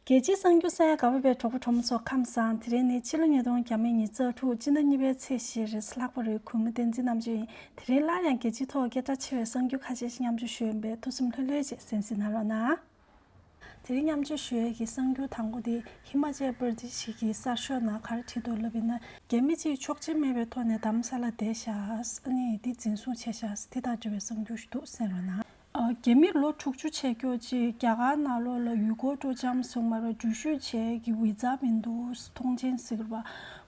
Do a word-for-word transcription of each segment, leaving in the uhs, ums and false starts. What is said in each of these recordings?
རྒྱལ་སྤྱིའི་གསར་འགྱུར་གསན་ཡ་དགའ་པོ་བའི་གྲོགས་པོ་གྲོགས་མོ་ཚོ་ཁམས་བཟང་། དེ་རིང་ནི་ཕྱི་ལོ་ཉིས་སྟོང་བརྒྱ་མེད་ཉི་ཤུ་རྩ་དྲུག་སྤྱི་ཟླ་གཉིས་པའི་ཚེས་བཞི་རེད། ལྷག་པ་རེད། གུས་མོ་བསྟན་འཛིན་རྣམ་དཔྱོད་ཡིན། དེ་རིང་སླར་ཡང་རྒྱལ་སྤྱིའི་ཐོག་སྐད་གྲགས་ཆེ་བའི་གསར་འགྱུར་ཁ་ཤས་ཤིག་མཉམ་སྤྱོད་ཞུ་ཡིན་པས། ཐུགས་སེམས་ལྷོད་ལྷོད་བྱས་གསན་གཟིགས་གནང་རོགས་གནང་། དེ་རིང་མཉམ་སྤྱོད་ཞུ་ཡས་ཀྱི་གསར་འགྱུར་དང་པོ་དེ་ཧི་མ་ཅལ་པར་དི་ཤི་གི་གསར་ཤོག་ནང་ག་རེ་བྲིས་འདུག་ལབ་ཡིན་ན། རྒྱ་མི་གཅིག་ཆོག་མཆན་མེད་པའི་ཐོག་ནས་རྡ་རམ་ས་ལ་བསྡད་བཞག་ཨ་ནི་དེ་འཛིན་བཟུང་བྱས་བཞག་དེ་དང་འབྲེལ་བའི་གསར་འགྱུར་ཞིག་འདུག་གསན་རོགས་གནང་། ཨ། རྒྱ་མི་ལོ་དྲུག་ཅུ་བྱས་ཀྱོག་ཅིག་རྒྱ་གར་ནང་ལོགས་ལ་ཡུལ་སྐོར་སྤྲོ་འཆམ་སོང་མ་རེད། འགྲུལ་བཞུད་བྱེད་ཀྱི་བི་ཛ་མི་འདུག་མཐོང་མཆན་ཟེར་བ།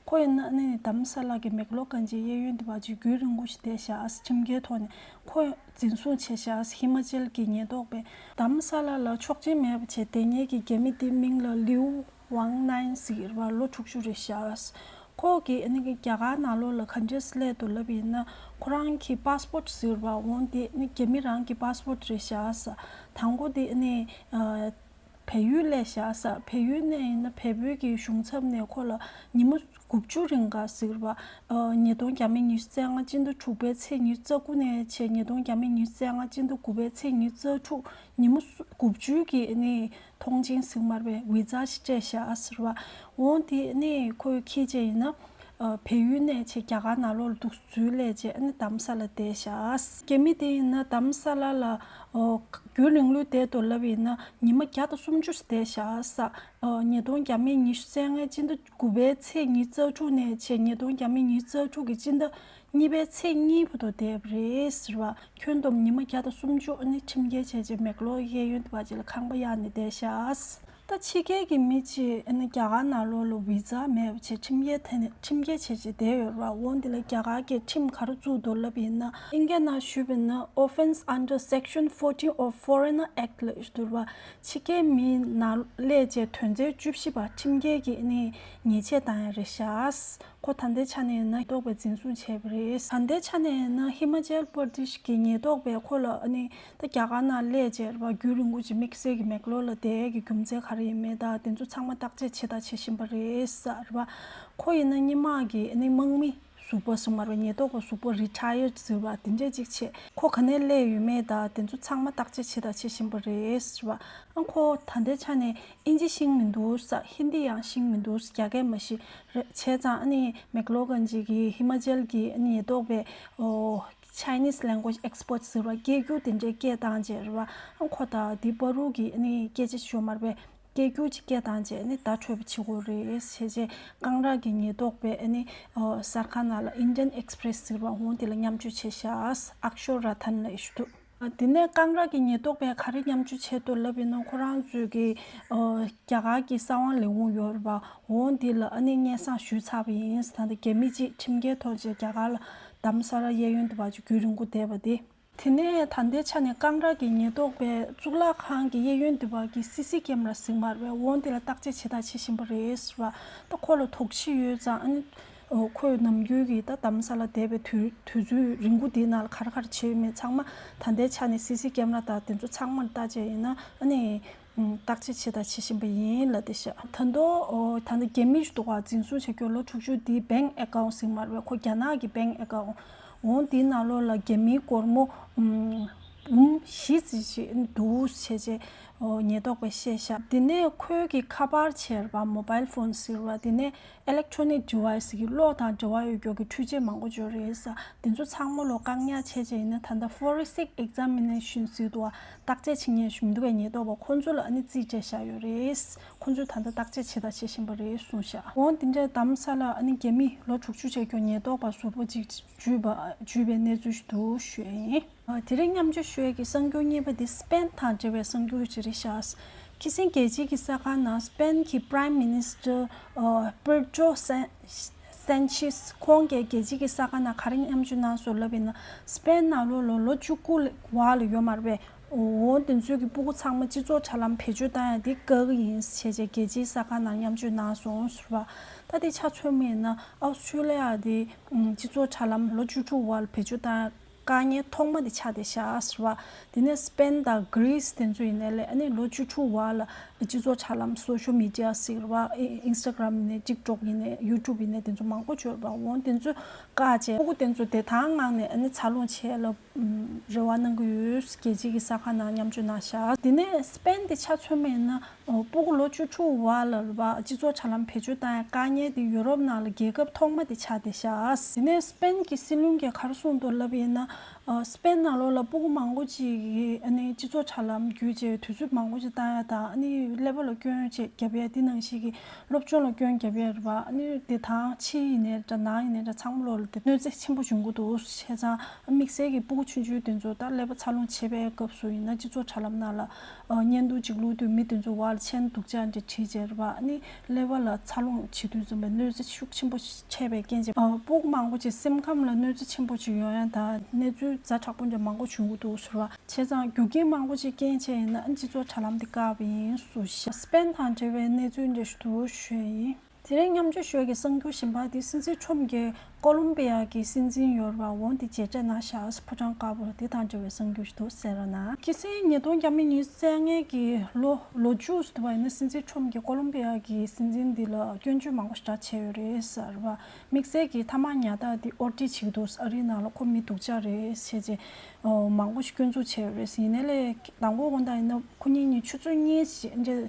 ཁོ་ཡིན་ན་ཨ་ནི་རྡ་རམ་ས་ལ་གི་མེག་ལོ་གྷན་ཇི་གཡས་གཡོན་དེ་བར་གྱི་རྒྱུན་རིང་པོ་ཞིག་བསྡད་བཞག་ཁྲིམས་འགལ་ཐོག་ནས་ཁོ་འཛིན་བཟུང་བྱས་བཞག་ཧི་མ་ཅལ་གྱི་ཉེན་རྟོག་པས་རྡ་རམ་ས་ལ་ལ་ཆོག་མཆན་མེད་པ་བྱས་བསྡད་མཁན་གྱི་རྒྱ་མི་དེའི་མིང་ལ་ལིའུ་ཝང་ནན་ཟེར་བ། ལོ་དྲུག་ཅུ་རེད་བཞག་ཁོ་གིས་ཨ་ནི་རྒྱ་གར་ནང་ལོགས་ལ་ག་འདྲས་སླེབས་འདུག་ལབ་ཡིན་ན། ཁོ་རང་གི་པཱ་སི་པོར་ཊི་ཟེར་བ་འོང་དེ་ནི་རྒྱ་མི་རང་གི་པཱ་སི་པོར་ཊི་རེད་བཞག་ས། དང་པོ་དེ་ནི་ཨ་བལ་ཡུལ་སླེབས་བཞག་ས། བལ་ཡུལ་ནས་ཡིན་ན་བལ་པོའི་གི་གཞུང་ཚབ་ནས་ཁོ་ལ་ཉི་མ་དགུ་བཅུ་རིང་ག་ཟེར་བ། ཨ་ཉིས་སྟོང་བརྒྱ་མེད་ཉི་ཤུ་རྩ་ལྔ་སྤྱི་ཟླ་དྲུག་པའི་ཚེས་ཉི་ཤུ་རྩ་དགུ་ནས་བྱས་ཉིས་སྟོང་བརྒྱ་མེད་ཉི་ཤུ་རྩ་ལྔ་སྤྱི་ཟླ་དགུ་པའི་ཚེས་ཉི་ཤུ་རྩ་དྲུག་ཉི་མ་དགུ་བཅུའི་གི་ནི་མཐོང་མཆན་ཟེར་མ་རེད་པས། བི་ཛ་ཞིག་སྤྲད་བཞག་ཟེར་བ། འོང་དེ་ནི་ཁོས་ཁྱེད་ཅག་ཡིན་ན་ཨ་བལ་ཡུལ་ནས་བྱས་རྒྱ་གར་ནང་ལོགས་ལ་འདུག་འཛུལ་སླེབས་བྱས་ཨ་ནི་རྡ་རམ་ས་ལ་བསྡད་བཞག་རྒྱ་མི་དེ་ཡིན་ན་རྡ་རམ་ས་ལ་ལ་ཨོ་རྒྱུན་རིང་ལོས་བསྡད་འདུག་ལབ་ཡིན་ན་ཉི་མ་བརྒྱ་དང་སུམ་ཅུ་བསྡད་བཞག་ས། ཨོ་ཉིས་སྟོང་བརྒྱ་མེད་ཉི་ཤུ་རྩ་ལྔའི་སྤྱི་ཟླ་དགུ་པའི་ཚེས་ཉི་ཤུ་རྩ་དྲུག་ནས་བྱས་ཉིས་སྟོང་བརྒྱ་མེད་ཉི་ཤུ་རྩ་དྲུག་གི་སྤྱི་ཟླ་གཉིས་པའི་ཚེས་གཉིས་བར་དུ་བསྡད་པ་རེད་ཟེར་བ། ཁྱོན་བསྡོམས་ཉི་མ་བརྒྱ་དང་སུམ་ཅུ་ཨ་ནི་ཁྲིམས་འགལ་བྱས་རྗེས་མེག་ལོར་གཡས་གཡོན་དེ་བར་ཅིག་ལ་ཁང་པ་གཡར་ནས་བསྡད་བཞག་ད་ཕྱི་རྒྱལ་གྱི་མི་གཅིག་ཨ་ནི་རྒྱ་གར་ནང་ལོགས་ལ་བི་ཛ་མེད་པ་བྱས་ཁྲིམས་འགལ་ཐད་ནས་ཁྲིམས་འགལ་བྱས་རྗེས་བསྡད་ཡོད་རེད་བ། འོ་འདི་ལ་རྒྱ་གར་གྱི་ཁྲིམས་ག་རེ་བཙུགས་འདུག་ལབ་ཡིན་ན། ཨིན་སྐད་ནང་ཞུས་པ་ཡིན་ན་Offence under Section fourteen of Foreigner Act ལབ་ཞིག་འདུག་བ། ཕྱི་རྒྱལ་མི་ནང་སླེབས་རྗེས་དོན་ཚན་བཅུ་བཞི་པ་ཁྲིམས་འགལ་གྱི་ཨ་ནི་ཉེས་ཆད་བཏང་ཡ་རེད་ཤག་ཁོ་ད་ལྟའི་ཆ་ནས་ཡིན་ན་ཉེན་རྟོག་པས་འཛིན་བཟུང་བྱས་པ་རེད། ད་ལྟའི་ཆ་ནས་ཡིན་ན་ཧི་མ་ཅལ་པར་དེ་ཤི་གི་ཉེན་རྟོག་པས་ཁོ་ལ་ཨ་ནི་ད་རྒྱ་གར་ནང་སླེབས་རྗེས་རེད་བ། རྒྱུན་རིང་པོ་ཅིག་དམིགས་བསལ་གྱི་མེག་ལོར་ལ་བསྡད་ཡས་ཀྱི་རྒྱུ་མཚན་ག་རེ་ཡིན་མིན་དང་དེ་ཚོ་ཚང་མ་བརྟག་དཔྱད་བྱེད་དང་བྱེད་བཞིན་པ་རེད་ས་རེད་བ། ཁོ་ཡིན་ན་སྔོན་མ་གི་ཨ་ནི་དམག་མི་ཟུར་པ་ཟེར་མ་རེད་བ། ཉེན་རྟོག་པ་ཟུར་པ་རི་ཊ་ཡར་ཌི་ཟེར་བ་དེ་འདྲས་ཅིག་བྱས། ཁོ་ག་ནས་སླེབས་ཡོད་མེད་དང་དེ་ཚོ་ཚང་མ་བརྟག་དཔྱད་བྱེད་དང་བྱེད་བཞིན་པ་རེད་ཟེར་བ། ཨ་ཁོ་ད་ལྟའི་ཆ་ནས་ཨིན་ཇི་ཤེས་མི་འདུག་ས། ཧིན་དི་ཡང་ཤེས་མི་འདུག་ས། རྒྱ་སྐད་མ་ཤེས་རེད། བྱས་ཙང་ཨ་ནི་མེག་ལོ་གྷན་ཇི་གི་ཧི་མ་ཅལ་གྱི་ཨ་ནི་ཉེན་རྟོག་པས་ཨོ་Chinese language expert ཟེར་བ་སྐད་སྒྱུར་དེ་འདྲའི་སྐད་བཏང་བྱས་རེད་བ། ཨ་ཁོ་དང་དེ་བར་དུ་གི་ཨ་ནི་སྐད་ཆ་ཤོད་མ་རེད་པས། སྐད་སྒྱུར་གྱི་སྐད་བཏང་བྱས་ནི་བརྡ་འཕྲོད་པ་བྱེད་དགོས་རེད་བྱས་རྗེས་སྐང་རགས་ཀྱི་ཉེན་རྟོག་པས་ནི་གསར་ཁང་ནང་ལ་Indian Express ཟེར་བ་འོང་དེ་ལ་མཉམ་སྤྱོད་བྱས་ཤག་ཨག་ཤོ་ར་ཐན་ལབ་ཞིག་འདུག་དེ་ནས་སྐང་རགས་ཀྱི་ཉེན་རྟོག་པས་ག་རེ་མཉམ་སྤྱོད་བྱས་འདུག་ལབ་ཡིན་ན། ཁོ་རང་ཚོས་ཀྱི་རྒྱ་གར་གྱི་གསང་བ་ལས་ཁུངས་ཡོད་རེད་པ། འོང་དེ་ལ་ཨ་ནི་སྙན་སེང་ཞུས་ཚར་བ་ཡིན། ད་ལྟ་རྒྱ་མི་གཅིག་ཁྲིམས་འགལ་ཐོག་བྱས་རྒྱ་གར་ལ་རྡ་རམ་ས་ལ་གཡས་གཡོན་དེ་བར་གྱི་རྒྱུན་རིང་པོ་བསྡད་པ་དེ། དེ་ནས་ད་ལྟའི་ཆ་ནས་སྐང་རགས་ཀྱི་ཉེན་རྟོག་པས་གཙུག་ལག་ཁང་གི་གཡས་གཡོན་དེ་བར་གྱི་སི་སི་ཀེམ་ར་ཟེར་མ་རེད་པས། འོང་དེ་ལ་བརྟག་དཔྱད་བྱེད་དང་བྱེད་བཞིན་པ་རེད་ཟེར་བ། ད་ཁོ་ལ་དོགས་གཞི་ཡོད་ཙང་ཨ་ནི་ཁོས་ནམ་རྒྱུན་གྱི་ད་རྡ་རམ་ས་ལ་བསྡད་པའི་དུས་དུས་ཚོད་རིང་པོ་དེའི་ནང་ལ་ག་རེ་ག་རེ་བྱས་ཡོད་མེད་ཚང་མ་ད་ལྟའི་ཆ་ནས་སི་སི་ཀེམ་ར་དང་དེ་ཚོ་ཚང་མར་བལྟ་བྱས་ཡིན་ན་ཨ་ནི་བརྟག་དཔྱད་བྱེད་དང་བྱེད་བཞིན་པ་ཡིན་ལབ་བསྡད་ཤག་ད་དུང་ད་ལྟ་རྒྱ་མི་ཞིག་འདུག་ག་འཛིན་བཟུང་བྱས་ཀྱོག་ལོ་དྲུག་ཅུ་དེའི་bank account ཟེར་མ་རེད་པས། ཁོ་རྒྱ་ནག་གི་bank account འོང་དེའི་ནང་ལོགས་ལ་རྒྱ་མིའི་སྒོར་མོ་འབུམ་བཞི་ཙམ་ཞིག་འདུག་བྱས་རྗེས་ཉེན་རྟོག་པས་བཤད་ཤག་དེ་ནས་ཁོའི་གི་ཁ་པར་བྱས་རེད་པ། mobile phone ཟེར་བ་དེ་ནས་electronic device གི་གློག་དང་འབྲེལ་བ་ཡོད་ཀྱོག་གི་འཕྲུལ་ཆས་མང་པོ་ཅིག་ཡོད་རེད་ས། དེ་ཚོ་ཚང་མ་ལོ་བཀག་ཉར་བྱས་བྱས་ཡིན་ན་ད་ལྟ་forensic examination ཟེར་འདུག་བ། བརྟག་དཔྱད་བྱེད་མཁན་ཞིག་མི་འདུག་པས། ཉེན་རྟོག་པ་ཁོ་ཚོ་ལ་ཨ་ནི་རྩིས་སྤྲད་བཞག་ཡོད་རེད། ཁོ་ཚོས་ད་ལྟ་བརྟག་དཔྱད་བྱེད་དང་བྱེད་བཞིན་པ་རེད་གསུངས་ཤག་འོང་དེ་འདྲའི་རྡ་རམ་ས་ལ་ཨ་ནི་རྒྱ་མི་ལོ་དྲུག་ཅུ་བྱས་ཀྱོག་ཉེན་རྟོག་པ་ཟུར་པ་ཅིག་འཇུས་པ་འཇུས་པའི་གནས་ཚུལ་ཞིག་འདུག་ཞུ་ཡ་ཡིན། དེ་རིང་མཉམ་སྤྱོད་ཞུ་ཡས་ཀྱི་གསར་འགྱུར་གཉིས་པ་འདི་སི་པེན་དང་འབྲེལ་བའི་གསར་འགྱུར་ཅིག་རེད་ཤག་ཁ་སང་རྒྱལ་སྤྱིའི་གི་གསར་ཁང་ནང་སི་པེན་གྱི་Prime Minister Pedro Sánchez ཁོང་གིས་རྒྱལ་སྤྱིའི་གི་གསར་ཁང་ནང་ག་རེ་མཉམ་སྤྱོད་གནང་སོང་ལབ་ཡིན་ན། སི་པེན་ནང་ལོགས་ལ་ལོ་བཅུ་དགུ་བར་ལ་ཡོད་མ་རེད་པས། འོ་དེ་ཚོའི་གི་སྤུ་གུ་ཚང་མ་སྤྱི་ཚོགས་དྲ་ལམ་བེད་སྤྱོད་བཏང་ཡ་འདི་བཀག་གི་ཡིན་ཞེས་བྱས་རྒྱལ་སྤྱིའི་གསར་ཁང་ནང་མཉམ་སྤྱོད་གནང་སོང་ཟེར་བ། ད་དེ་ཆ་མཚོན་པ་ཡིན་ན་ཨོ་སི་ཁྲུ་ལི་ཡ་དེ་སྤྱི་ཚོགས་དྲ་ལམ་ལོ་བཅུ་དྲུག་བར་ལ་བེད་སྤྱོད་བཏང་ཡ་བཀག་ཉེས་ཐོག་མ་དེ་ཆགས་བསྡད་ཤག་ཟེར་བ། དེ་ནས་སི་པེན་དང་གྷི་རིས་དེ་ཚོ་ཡིན་ནའི་ལས་ཨ་ནི་ལོ་བཅུ་དྲུག་བར་ལ་ སྤྱི་ཚོགས་དྲ་ལམ་social media ཟེར་བ། ཨི་Instagram ཡིན་ནའི་TikTok ཡིན་ནའི་YouTube ཡིན་ནའི་དེ་ཚོ་མང་པོ་ཡོད་རེད་པ། འོ་དེ་ཚོས་བཀག་བྱས། སྤུ་གུ་དེ་ཚོ་བདེ་ཐང་ངང་ནས་ཨ་ནི་འཚར་ལོངས་བྱེད་ལ་རེ་བ་གནང་གི་ཡོད། རྒྱལ་སྤྱིའི་གི་གསར་ཁང་ནང་མཉམ་སྤྱོད་གནང་ཤག་དེ་ནས་སྤེན་དེ་ཆ་མཚོན་པ་ཡིན་ན། ཨོ། སྤུ་གུ་ལོ་བཅུ་དྲུག་བར་ལ་རེད་པ། སྤྱི་ཚོགས་དྲ་ལམ་བེད་སྤྱོད་བཏང་ཡ་བཀག་ཉེན་དེ་ཡུ་རོབ་ནང་ལ་རྒྱལ་ཁབ་ཐོག་མ་དེ་ཆགས་བསྡད་ཤག་དེ་ནས་སྤེན་གྱི་སྲིད་བློན་གྱིས་ག་རེ་གསུངས་འདུག་ལབ་ཡིན་ན། ཨ། སྤེན་ནང་ལོགས་ལ་སྤུ་གུ་མང་པོ་ཅིག་གིས་ཨ་ནི་སྤྱི་ཚོགས་དྲ་ལམ་བརྒྱུད་བྱས་དུས་ཚོད་མང་པོ་ཅིག་བཏང་ཡ་དང་། ཨ་ནི་ཀླད་པ་ལ་སྐྱོན་བྱས་བརྒྱབ་ཡ། དེ་ནང་བཞིན་གྱི་སློབ་སྦྱོང་ལ་སྐྱོན་བརྒྱབ་ཡ་རེད་པ། ཨ་ནི་དེ་དང་ཕྱི་ཡིན་ནའི་འདྲ་ནང་ཡིན་ནའི་འདྲ་ཚང་མ་ལོགས་ལ་དེ་གནོད་འཚེ་ཆེན་པོ་བྱུང་གི་འདུག་བྱས་ཙང་དམིགས་བསལ་གྱི་སྤུ་གུ་ཆུང་ཆུང་དེ་ཚོ་ད་ཀླད་པ་འཚར་ལོངས་བྱེད་པའི་སྐབས་སུ་ཡིན་ན་སྤྱི་ཚོགས་དྲ་ལམ་ནང་ལ་ཨ། བརྙན་ཐུང་ཅིག་བླུགས་དུས་མི་དེ་ཚོ་བར་ལ་མཆན་སྡུག་ཅག་འདྲ་བྲིས་བྱས་རེད་པ། ཨ་ནི་ཀླད་པ་ལ་འཚར་ལོངས་བྱེད་དུས་ཙམ་པའི་གནོད་འཚེ་ཤུགས་ཆེན་པོ་འཕྲད་པའི་རྐྱེན་བྱས། ཨ། སྤུ་གུ་མང་པོ་ཅིག་སེམས་ཁམས་ལ་གནོད་འཚེ་ཆེན་པོ་ཅིག་ཡོང་ཡ་དང་གནས་ཚུལ་ཛ་དྲག་པོ་འདྲ་མང་པོ་བྱུང་གི་འདུག་ཟེར་བ། བྱས་ཙང་རྒྱུ་རྐྱེན་མང་པོ་ཅིག་རྐྱེན་བྱས་ཡིན་ན་ཨ་ནི་སྤྱི་ཚོགས་དྲ་ལམ་འདི་བཀག་པ་ཡིན་ཟེར་ཤག་སྤེན་དང་འབྲེལ་བའི་གནས་ཚུལ་འདྲ་ཞིག་འདུག་ཞུ་ཡ་ཡིན། དེ་རིང་མཉམ་སྤྱོད་ཞུ་ཡ་གི་གསར་འགྱུར་གཞན་པ་དེ་སྲིད་འཛིན་ཁྲོམ་གྱིས་ཀོ་ལོམ་པི་ཡ་གི་སྲིད་འཛིན་ཡོད་རེད་པ། འོ་དེ་མཇལ་འཕྲད་གནང་ཤག་ཕོ་བྲང་དཀར་པོ་དེ་དང་འབྲེལ་བའི་གསར་འགྱུར་ཞིག་འདུག་གསན་རོགས་གནང་། ཁ་སང་ཉིས་སྟོང་བརྒྱ་མེད་ཉི་ཤུ་རྩ་ལྔ་གི་ལོ་ལོ་མཇུག་ཏུ་བ་ཡིན་ན་སྲིད་འཛིན་ཁྲོམ་གྱིས་ཀོ་ལོམ་པི་ཡ་གི་སྲིད་འཛིན་འདི་ལ་སྐྱོན་བརྗོད་མང་པོ་ཞེ་དྲག་བྱས་ཡོད་རེད་ཟེར་བ། དམིགས་བསལ་གྱི་ཐ་མག་ཉར་སྟངས་དེ་ཨོ་ཊི་བྱེད་ཀྱི་འདུག་ཨ་རིའི་ནང་ལ་ཁོ་མི་སྡུག་ཅག་རེད་ཟེར་བྱས་མང་པོ་ཞིག་སྐྱོན་འཛུགས་བྱས་ཡོད་རེད། ཡིན་ནའི་ལས་དང་པོ་དགོང་དག་ཡིན་ན་ཁོ་གཉིས་གཉིས་ཆུ་ཚོད་གཉིས་ཤིག་འདྲ།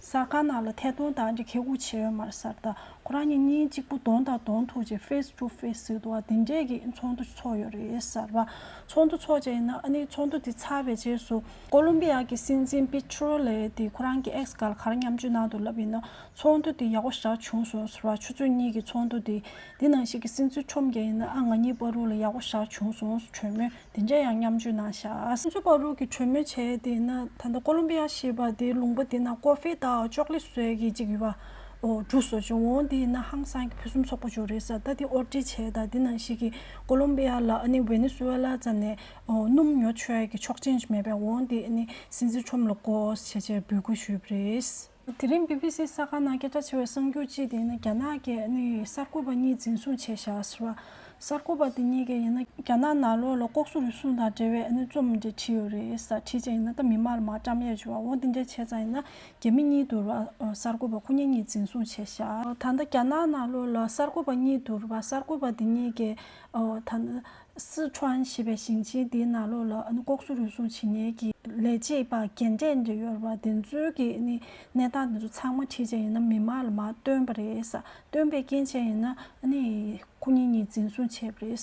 གསར་ཁང་ནང་ལ་ཐད་གཏོང་དང་འདྲ་ཁེ་གུ་བྱས་ཡོད་མ་རེད་ཟེར། ད་ཁོ་རང་གཉིས་གཉིས་གཅིག་པུ་གདོང་དང་གདོང་ཐུག་བྱས་face to face ཟེར་འདུག་བ། དེ་འདྲས་ཀྱི་ཚོགས་འདུ་ཚོགས་ཡོད་རེད་ཟེར་བ། ཚོགས་འདུ་ཚོགས་བྱས་ཡིན་ན་ཨ་ནི་ཚོགས་འདུ་དེ་ཚར་བའི་རྗེས་སུ་ཀོ་ལོམ་པི་ཡ་གི་སྲིད་འཛིན་པེ་ཏྲོ་ལེ་དེ་ཁོ་རང་གི་X སྒང་ལ་ག་རེ་མཉམ་སྤྱོད་གནང་འདུག་ལབ་ཡིན་ན། ཚོགས་འདུ་དེ་ཡག་པོ་ཞེ་དྲག་བྱུང་སོང་ཟེར་བ། ཆུ་ཚོད་གཉིས་ཀྱི་ཚོགས་འདུ་དེ། དེ་ནང་བཞིན་གྱི་སྲིད་འཛིན་ཁྲོམ་གྱིས་ཡིན་ན་ཨ་ང་གཉིས་བར་དུ་ལ་ཡག་པོ་ཞེ་དྲག་བྱུང་སོང་གྲོས་མོལ་དེ་འདྲ་ཡང་མཉམ་སྤྱོད་གནང་ཤག་སྲིད་འཛིན་བར་དུ་གི་གྲོས་མོལ་བྱས་དེ་ཡིན་ན་ད་ལྟ་ཀོ་ལོམ་པི་ཡ་ཞེས་པ་དེ་ལུང་པ་དེ་ན་ཀོ་ཧྥེ་དང་ཅོག་ལེ་བཟོ་ཡས་ཀྱི་ཅིག་ཡོད་པ། ཨོ་འབྲུ་བཟོ་ཅིག་འོང་དེ་ཡིན་ན་ཧང་སང་གི་ཕུན་སུམ་ཚོགས་པོ་ཅིག་རེད་ཟེར། ད་དེ་ཨོ་ཊི་བྱས། ད་དེ་ནང་བཞིན་གྱི་ཀོ་ལོམ་པི་ཡ་ལ་ཨ་ནི་ཝེ་ནེ་ཟུ་ཝེ་ལ་ཙམ་ནས་ཨོ་སྣུམ་ཉོ་ཆོག་ཡས་ཀྱི་ཆོག་མཆན་ཞིག་མེད་པས། འོང་དེ་ཨ་ནི་སྲིད་འཛིན་ཁྲོམ་ལ་བསྐོ་བྱས་བྱས་འབོད་སྐུལ་ཞུས་པ་རེད། དེ་རིང་བི་བི་སི་གསར་ཁང་ནང་སྐད་ཆ་བྱས་པའི་གསར་འགྱུར་གཅིག་དེ་ནི་རྒྱ་ནག་གིས་ནི་གསར་འགོད་པ་གཉིས་འཛིན་བཟུང་བྱས་བཞག་ཟེར་བ། གསར་འགོད་པ་དེ་གཉིས་ཀས་ཡིན་ན་རྒྱ་ནག་ནང་ལོགས་ལ་ལྐོག་ཟ་རུལ་སུངས་དང་འབྲེལ་བའི་ནི་རྩོམ་འདི་བྲིས་ཡོད་རེད་ཟེར། བྲིས་བྱས་ཡིན་ན་ད་མི་མང་ལ་མར་བཀྲམ་ཡས་བྱས་པ། འོ་དེ་འདྲ་བྱས་ཙང་ཡིན་ན་རྒྱ་མི་གཉིས་འདུག་ར། གསར་འགོད་པ་ཁོ་གཉིས་གཉིས་འཛིན་བཟུང་བྱས་བཞག་ད་ལྟ་རྒྱ་ནག་ནང་ལོགས་ལ་གསར་འགོད་པ་གཉིས་འདུག་ར། གསར་འགོད་པ་དེ་གཉིས་ཀས་ད་ལྟ། སི་ཁྲོན་ཞེས་པའི་ཞིང་ཆེན་དེའི་ནང་ལོགས་ལ་ཨ་ནི་ལྐོག་ཟ་རུལ་སུངས་བྱེད་མཁན་གྱི་ལས་བྱེད་པ་རྒན་གྲས་འདྲ་ཡོད་རེད་པ། དེ་ཚོའི་གི་ཨ་ནི་གནས་སྟངས་དེ་ཚོ་ཚང་མ་བྲིས་བྱས་ཡིན་ན་མི་མང་ལ་མར་བཏོན་པ་རེད་ཟེར། བཏོན་པའི་རྐྱེན་བྱས་ཡིན་ན་ཨ་ནི་ཁོ་གཉིས་གཉིས་འཛིན་བཟུང་བྱས་པ་རེད།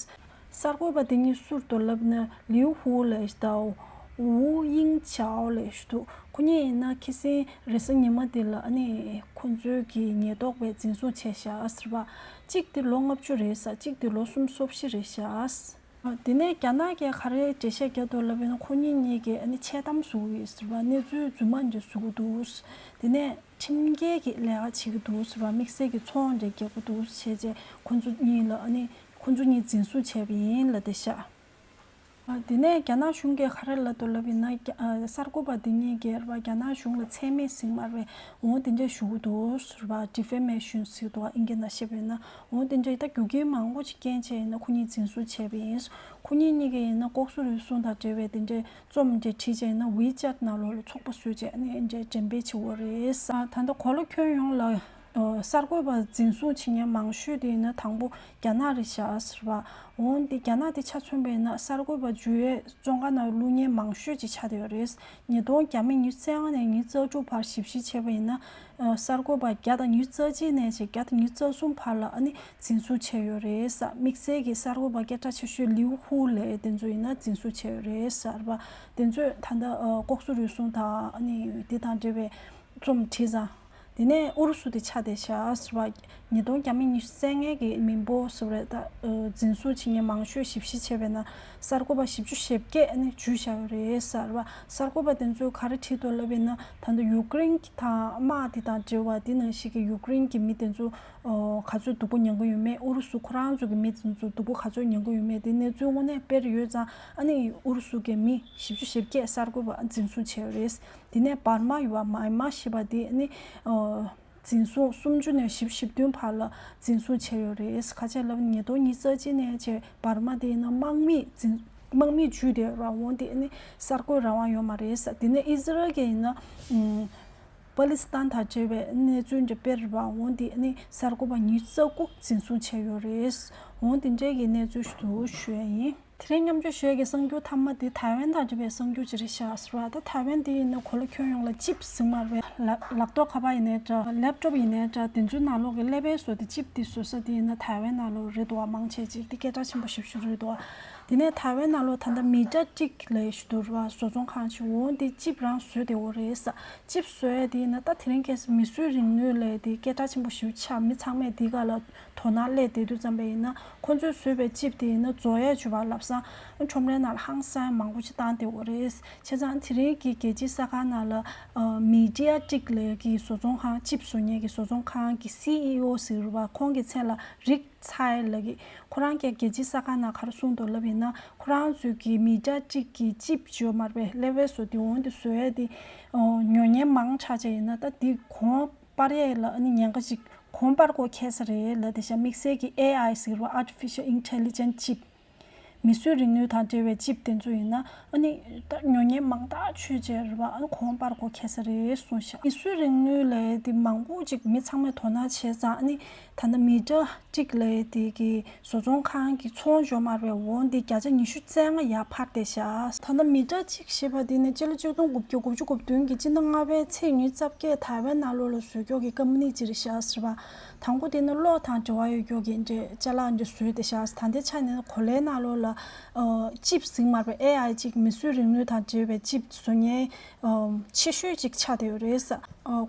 གསར་འགོད་པ་དེ་གཉིས་སུ་རེད་འདུག་ལབ་ན་ལིའུ་ཧུའུ་ལབ་ཡས་དང་ཝུའུ་དབྱིང་ཆའོ་ལབ་ཡས་འདུག་ཁོ་གཉིས་ཡིན་ན་ཁ་སང་རེས་གཟའ་ཉི་མ་དེ་ལ་ཨ་ནི་ཁོ་ཚོའི་གི་ཉེན་རྟོག་པས་འཛིན་བཟུང་བྱས་བཞག་ཟེར་བ། གཅིག་དེ་ལོ་ལྔ་བཅུ་རེད་ཟེར། གཅིག་དེ་ལོ་སུམ་ཅུ་སོ་བཞི་རེད་བཞག་དེ་ནས་རྒྱ་ནག་གིས་ག་རེ་འགྲེལ་བཤད་རྒྱག་འདུག་ལབ་ན་ཁོ་གཉིས་གཉིས་ཀྱིས་ཨ་ནི་འཆལ་གཏམ་བཟོ་གི་ཡོད་ཟེར་བ། གནས་ཚུལ་རྫུན་མ་འདྲ་བཟོ་གི་འདུག་དེ་ནས་ཁྲིམས་འགལ་གྱི་ལས་ཀ་བྱེད་ཀྱི་འདུག་ཟེར་བ། དམིགས་བསལ་གྱི་ཚོང་འདྲ་རྒྱག་གི་འདུག་བྱས་རྗེས་ཁོ་ཚོ་གཉིས་ལ་ཨ་ནི་ཁོ་ཚོ་གཉིས་འཛིན་བཟུང་བྱས་པ་ཡིན་ལབ་བསྡད་ཤག་ཨ། དེ་ནས་རྒྱ་ནག་གཞུང་གིས་ག་རེ་ལབ་འདུག་ལབ་ཡིན་ན། རྒྱ་ཨ་གསར་འགོད་པ་འདི་གཉིས་ཀྱིས་རེད་པ། རྒྱ་ནག་གཞུང་ལ་མཚན་སྨད་ཟིན་མ་རེད། འོ་དེ་འདྲ་ཞུ་གི་འདུག་ཟེར་བ། ཌི་ཕེ་མེ་ཤན་ཟེར་འདུག་བ། ཨིན་སྐད་ནང་བཤད་པ་ཡིན་ན། འོ་དེ་འདྲ་ད་རྒྱུ་རྐྱེན་མང་པོ་ཅིག་རྐྱེན་བྱས་ཡིན་ན་ཁོ་གཉིས་འཛིན་བཟུང་བྱས་པ་ཡིན། ཁོ་གཉིས་གཉིས་ཀྱིས་ཡིན་ན་ལྐོག་ཟ་རུལ་སུངས་དང་འབྲེལ་བའི་དེ་འདྲའི་རྩོམ་འདྲ་བྲིས་བྱས་ཡིན་ན་ཝི་ཅེཊ་ནང་ལོགས་ལ་ཚོགས་པ་བཟོས་བྱས་ཨ་ནི་འདྲ་འགྲེམས་སྤེལ་བྱེད་འོ་རེད། ད་ལྟ་གོ་ལ་ཁྱོན་ཡོངས་ལ། ཨོ། གསར་འགོད་པ་འཛིན་བཟུང་བྱེད་མཁན་མང་ཤོས་དེ་ཡིན་ན་དང་པོ་རྒྱ་ནག་རེད་ཤག་ཟེར་བ། འོན་ཏེ་རྒྱ་ནག་དེ་ཆ་མཚོན་པ་ཡིན་ན་གསར་འགོད་པ་འཇུ་ཡས་བཙོན་ཁང་ནང་བླུག་མཁན་མང་ཤོས་ཅིག་ཆགས་བསྡད་ཡོད་རེད། ཉིས་སྟོང་བརྒྱ་མེད་ཉི་ཤུ་རྩ་ལྔ་ནས་ཉི་ཤུ་རྩ་དྲུག་བར་ཞིབ་བཤེར་བྱས་པ་ཡིན་ན། ཨ། གསར་འགོད་པ་བརྒྱ་དང་ཉི་ཤུ་རྩ་གཅིག་ནས་བྱས་བརྒྱ་དང་ཉི་ཤུ་རྩ་གསུམ་བར་ལ་ཨ་ནི་འཛིན་བཟུང་བྱས་ཡོད་རེད་ཟེར། དམིགས་བསལ་གྱི་གསར་འགོད་པ་སྐད་གྲགས་ཆེ་ཤོས་ལིའུ་ཧུའུ་ལབ་དེ་ཚོ་ཡིན་ན་འཛིན་བཟུང་བྱས་ཡོད་རེད་ཟེར་བ། དེ་ཚོས་ད་ལྟ་ཨ་ལྐོག་ཟ་རུལ་སུངས་དང་ཨ་ནི་དེ་དང་འབྲེལ་བའི་རྩོམ་བྲིས་ཙང་། དེ་ནས་ཨུ་རུ་སུ་དེ་ཆགས་བསྡད་ཤག་ཟེར་བ། ཉིས་སྟོང་བརྒྱ་མེད་ཉི་ཤུ་རྩ་ལྔ་གི་མི་འབོར་ཟེར་བ་རེད། ད་ཨ་འཛིན་བཟུང་བྱེད་མཁན་མང་ཤོས་ཞིབ་བཤེར་བྱས་པ་ཡིན་ན་གསར་འགོད་པ་བཞི་བཅུ་ཞེ་བརྒྱད་ནི་འཇུས་བཞག་ཡོད་རེད་ཟེར་བ། གསར་འགོད་པ་དེ་ཚོས་ག་རེ་བྲིས་འདུག་ལབ་པ་ཡིན་ན། ད་ལྟ་ཡུཀ་རེན་གྱི་དང་དམག་དེ་དང་འབྲེལ་བ་དེ་ནང་བཞིན་གྱི་ཡུཀ་རེན་གྱི་མི་དེ་ཚོ་ཨོ་ག་ཚོད་སྡུག་པོ་མྱོང་གི་ཡོད་མེད། ཨུ་རུ་སུ་ཁོ་རང་ཚོ་གི་མི་དེ་ཚོ་སྡུག་པོ་ག་ཚོད་མྱོང་གི་ཡོད་མེད་དེ་གནས་ཚུལ་དངོས་གནས་དཔེ་རེ་ཡོད་ཙང་ཨ་ནི་ཨུ་རུ་སུ་གི་མི་བཞི་བཅུ་ཞེ་བརྒྱད་གསར་འགོད་པ་འཛིན་བཟུང་བྱས་ཡོད་རེད། དེ་ནས་འབར་མ་ཡོད་པ། མཱ་ཡན་མཱ་ཞེས་པ་དེ་ནི་ཨོ་འཛིན་བཟུང་སུམ་ཅུ་ནས་བཞི་བཅུ་ཞེ་བདུན་བར་ལ་འཛིན་བཟུང་བྱས་ཡོད་རེད། ཁ་ཆེ་ལབ་ཉིས་སྟོང་ཉི་ཤུ་རྩ་གཅིག་ནས་བྱས་འབར་མ་དེ་ཡིན་ན་དམག་མིས་འཛིན་དམག་མིས་འཇུས་བསྡད་ཡོད་རེད། འོན་ཏེ་ནི་གསར་འགོད་རང་དབང་ཡོད་མ་རེད། དེ་ནས་ཨི་ཟི་རལ་གྱི་ཡིན་ན་ཨུམ་ པ་ལི་སི་ཐན་དང་འབྲེལ་བའི་གནས་ཚུལ་འདྲ་སྤེལ་བ་འོང་དེ་ནི་གསར་འགོད་པ་ཉི་ཤུ་རྩ་དགུ་འཛིན་བཟུང་བྱས་ཡོད་རེད། འོང་དེ་འདྲའི་གི་གནས་ཚུལ་ཞིག་ཏུ་ཞུ་ཡ་ཡིན། དེ་རིང་མཉམ་སྤྱོད་ཞུ་ཡ་གི་གསར་འགྱུར་མཐའ་མ་དེ་ཐའེ་ཝན་དང་འབྲེལ་བའི་གསར་འགྱུར་ཅིག་རེད་ཤག་ཟེར་བ། ད་ཐའེ་ཝན་དེ་ཡིན་ན་གོ་ལ་ཁྱོན་ཡོངས་ལ་ཅིབ་ཟེར་མ་རེད། ལག་ལག་ཐོག་ཁ་པར་ཡིན་ནའི་འདྲ། ལེབ་ཊོབ་ཡིན་ནའི་འདྲ། དེ་ཚོའི་ནང་ལོགས་ཀྱི་ཀླད་པའི་བཟོ་དེ་ཅིབ་དེ་བཟོ་ས་དེ་ཡིན་ན་ཐའེ་ཝན་ནང་ལོགས་རེད་འདུག་བ། མང་ཆེ་ཅིག་དེ་སྐད་གྲགས་ཆེན་པོ་ཞེ་པོ་ཅིག་རེད་འདུག་བ། དེ་ནས་ཐའེ་ཝན་ནང་ལོགས་ད་ལྟ་མི་ཏྲ་ཀྲིག་ལབ་ཞིག་འདུག་རེད་བ། བཟོ་ཚོང་ཁང་ཞིག་འོང་དེ་ཅིབ་རང་བཟོས་བསྡད་ཡོད་རེད་ས། ཅིབ་བཟོ་ཡ་དེ་ཡིན་ན་ད་དེ་རིང་ཁ་སང་མིས་བཟོས་རིག་ནུས་ལབ་དེ་སྐད་གྲགས་ཆེན་པོ་ཞེ་པོ་ཆགས། མི་ཚང་མས་དེ་ག་ལ་དོ་སྣང་སླེབས་བསྡད་དུས་ཙམ་པ་ཡིན་ན། ཁོ་ཚོས་བཟོས་པའི་ཅིབ་དེ་ཡིན་ན་བཟོ་ཡས་བྱུས་པ་ལབ་ས་ཁྲོམ་རའི་ནང་ལ་ཧང་སང་མང་པོ་ཅིག་བཏང་བསྡད་ཡོད་རེད། བྱས་ཙང་དེ་རིང་གི་རྒྱལ་སྤྱིའི་གསར་ཁང་ནང་ལ་མི་ཏྲ་ཀྲིག་ལབ་ཀྱི་བཟོ་ཚོང་ཁང་། ཅིབ་བཟོ་མཁན་གྱི་བཟོ་ཚོང་ཁང་གི་སི་ཨི་ཨོ་ཟེར་བ། ཁོང་གི་མཚན་ལ་རིག་ཚའེ་ལབ་ཀྱི། ཁོ་རང་གིས་རྒྱལ་སྤྱིའི་གསར་ཁང་ནང་ག་རེ་གསུངས་འདུག་ལབ་ཡིན་ན། ཁོ་རང་ཚོས་ཀྱི་མི་ཏྲ་ཀྲིག་གི་ཅིབ་བཟོ་མ་རེད་པས། ཀླད་པའི་བཟོ་དེ་འོང་དེ་བཟོ་ཡས་དེ་ཉོ་མཁན་མང་དྲགས་བྱས་ཡིན་ན་ད་དེ་གོང་སྤར་ཡས་ལ་ཨ་ནི་ཉེན་ཁ་ཅིག་གོང་སྤར་དགོས་ཁེལ་ས་རེད་ལབ་བསྡད་ཤག་དམིགས་བསལ་གྱི་ཨེ་ཨའི་ཟེར་བ། Artificial Intelligence ཅིབ། མིས་བཟོས་རིག་ནུས་དང་འབྲེལ་བའི་ཅིབ་དེ་ཚོ་ཡིན་ན་ཨ་ནི་ད་ཉོ་མཁན་མང་ཐག་ཆོད་བྱས་རེད་བ། ཨ་ནི་གོང་སྤར་དགོས་ཁེལ་ས་རེད་གསུངས་ཤག་མིས་བཟོས་རིག་ནུས་ལབ་དེ་མང་པོ་ཅིག་མི་ཚང་མས་དོ་སྣང་བྱས་ཙང་། ཨ་ནི་ད་ལྟ་མི་ཏྲ་ཀྲིག་ལབ་དེ་གི་བཟོ་ཚོང་ཁང་གི་ཚོང་བཟོ་མ་རེད་པས། འོང་དེ་བརྒྱ་ཆ་ཉི་ཤུ་རྩ་ལྔ་ཡར་འཕར་བསྡད་ཤག་ད་ལྟ་མི་ཏྲ་ཀྲིག་ཞེས་པ་དེ་ནི་སྤྱི་ལོ་གཅིག་སྟོང་དགུ་བརྒྱ་དགུ་བཅུ་གོ་བདུན་གྱི་སྤྱི་ཟླ་ལྔ་པའི་ཚེས་ཉི་ཤུ་རྩ་བརྒྱད་ཐའེ་ཝན་ནང་ལོགས་ལ་བཟོས་ཀྱོག་གི་ཀམ་པ་ནི་ཅིག་རེད་ཤག་ཟེར་བ། དང་པོ་དེ་ནི་གློག་དང་འབྲེལ་བ་ཡོད་ཀྱོག་གི་འདྲ་ཅ་ལག་འདྲ་བཟོས་བསྡད་ཤག་ད་ལྟའི་ཆ་ནས་གོ་ལའི་ནང་ལོགས་ལ་ཅིབ་ཟེར་མ་རེད་པས། ཨེ་ཨའི་ཅིག་མིས་བཟོས་རིག་ནུས་དང་འབྲེལ་བའི་ཅིབ་བཟོ་མཁན་ཆེ་ཤོས་ཅིག་ཆགས་བསྡད་ཡོད་རེད་ས།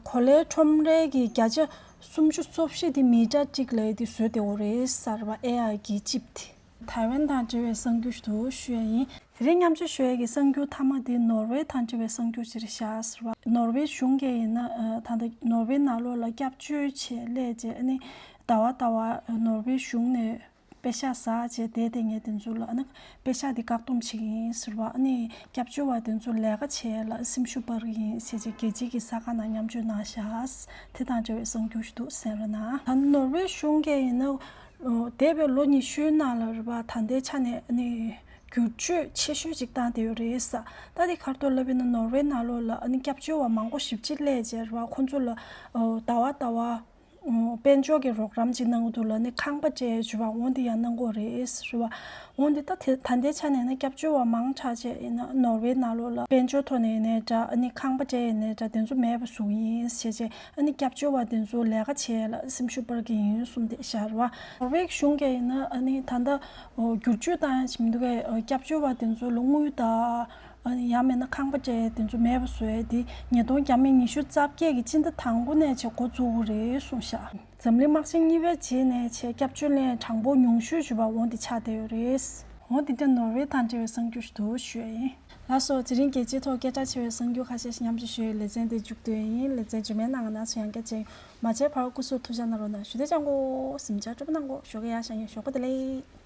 གོ་ལའི་ཁྲོམ་རའི་གི་བརྒྱ་ཆ་སུམ་ཅུ་སོ་བཞི་དེ་མི་ཏྲ་ཀྲིག་ལབ་དེ་བཟོས་བསྡད་ཡོད་རེད་ཟེར་བ། ཨེ་ཨའི་གི་ཅིབ་དེ། ཐའེ་ཝན་དང་འབྲེལ་བའི་གསར་འགྱུར་ཞིག་ཏུ་ཞུ་ཡ་ཡིན། དེ་རིང་མཉམ་སྤྱོད་ཞུ་ཡ་གི་གསར་འགྱུར་མཐའ་མ་དེ་ནོར་ཝེ་དང་འབྲེལ་བའི་གསར་འགྱུར་ཅིག་རེད་ཤག་ཟེར་བ། ནོར་ཝེ་གཞུང་གིས་ཡིན་ན་ད་ལྟ་ནོར་ཝེ་ནང་ལོགས་ལ་སྐྱབས་བཅོལ་བྱས་སླེབས་རྗེས་ཨ་ནི་ཟླ་བ་ཟླ་བ་ནོར་ཝེ་གཞུང་ནས་པེ་ཤག་ཟ་བྱས་བསྡད་བསྡད་མཁན་དེ་ཚོ་ལ་ཨ་ནི་པེ་ཤག་དེ་བཀག་སྡོམ་བྱེད་ཀྱི་ཡིན་ཟེར་བ། ཨ་ནི་སྐྱབས་བཅོལ་བ་དེ་ཚོ་ལས་ཀ་བྱེད་ཡ་ལ་སེམས་ཤུགས་སྤར་གྱི་ཡིན་ཟེར་བྱས་རྒྱལ་སྤྱིའི་གི་གསར་ཁང་ནང་མཉམ་སྤྱོད་གནང་ཤག་དེ་དང་འབྲེལ་བའི་གསར་འགྱུར་ཞིག་འདུག་གསན་རོགས་གནང་། ད་ནོར་ཝེ་གཞུང་གིས་ཡིན་ན། འདས་པའི་ལོ་ཉི་ཤུའི་ནང་ལ་རེད་པ། ད་ལྟའི་ཆ་ནས་ཨ་ནི་བསྒྱུར་བཅོས་ཆེ་ཤོས་ཅིག་བཏང་བསྡད་ཡོད་རེད་ས། ད་དེ་ག་རེ་འདུག་ལབ་ཡིན་ན་ནོར་ཝེ་ནང་ལོགས་ལ་ཨ་ནི་སྐྱབས་བཅོལ་བ་མང་པོ་ཞེ་པོ་ཅིག་སླེབས་བྱས་རེད་པ། ཁོང་ཚོ་ལ་ཟླ་བ་ཟླ་བ་དཔལ་འབྱོར་གྱི་རོགས་རམ་ཅིག་གནང་གི་འདུག་ལབ་ནས་ཁང་པ་སྤྲད་བྱས་པ་འོང་དེ་ཡང་གནང་གི་ཡོད་རེད་ཟེར་བ། འོང་དེ་ད་དེ་ད་ལྟའི་ཆ་ནས་ན་སྐྱབས་བཅོལ་བ་མང་དྲགས་བྱས་ཡིན་ན་ནོར་ཝེ་ནང་ལོགས་ལ་དཔལ་འབྱོར་ཐོག་ནས་ཡིན་ནའི་འདྲ། ཨ་ནི་ཁང་པ་སྤྲད་ཡིན་ནའི་འདྲ། དེ་ཚོ་མེད་པ་བཟོ་གི་ཡིན་ཟེར་བྱས། ཨ་ནི་སྐྱབས་བཅོལ་བ་དེ་ཚོ་ལས་ཀ་བྱེད་ཡ་ལ་སེམས་ཤུགས་སྤར་གྱི་ཡིན་གསུངས་བསྡད་ཤག་རེད་པ། ནོར་ཝེ་གཞུང་གིས་ཡིན་ན་ཨ་ནི་ད་ལྟ་བསྒྱུར་བཅོས་བཏང་ཡ་ཞིག་མི་འདུག་གས། སྐྱབས་བཅོལ་བ་དེ་ཚོ་ལ་དངུལ་དང་ཨ་ནི་ཡང་མིན་ན་ཁང་པ་སྤྲད་ཡ་དེ་ཚོ་མེད་པ་བཟོ་ཡ་དེ་ཉིས་སྟོང་ཉི་ཤུ་རྩ་བརྒྱད་ཀྱི་སྤྱི་ཟླ་དང་པོ་ནས་བྱས་འགོ་བཙུགས་ཀྱི་རེད་གསུངས་ཤག་འཛམ་གླིང་དམག་ཆེན་གཉིས་པའི་རྗེས་ནས་བྱས་སྐྱབས་བཅོལ་ལེན་གྲངས་འབོར་ཉུང་ཤོས་ཞུ་བ་འོང་དེ་ཆགས་བསྡད་ཡོད་རེད། འོང་དེ་འདྲ་ནོར་ཝེ་དང་འབྲེལ་བའི་གསར་འགྱུར་ཞིག་ཏུ་ཞུ་ཡ་ཡིན། ལགས་སོ། དེ་རིང་རྒྱལ་སྤྱིའི་ཐོག་སྐད་གྲགས་ཆེ་བའི་གསར་འགྱུར་ཁ་ཤས་ཤིག་མཉམ་སྤྱོད་ཞུ་ཡའི་ལེ་ཚན་དེ་མཇུག་བསྡུས་ཡིན། ལེ་ཚན་རྗེས་མའི་ནང་ང་ང་ཚོ་ཡང་བསྐྱར་མཇལ་ཡོང་། མ་མཇལ་བར་སྐུ་གཟུགས་ཐུགས་ཅག་གནང་རོགས་གནང་། ཞུ་བདེ་ཅང་གོ་གཟིམ་ཅག་སྤྲོ་པོ་གནང་གོ་ཞོགས་ཀས་ཡར་ཤག་ཡིན། ཞོགས་པ་བདེ་ལེགས།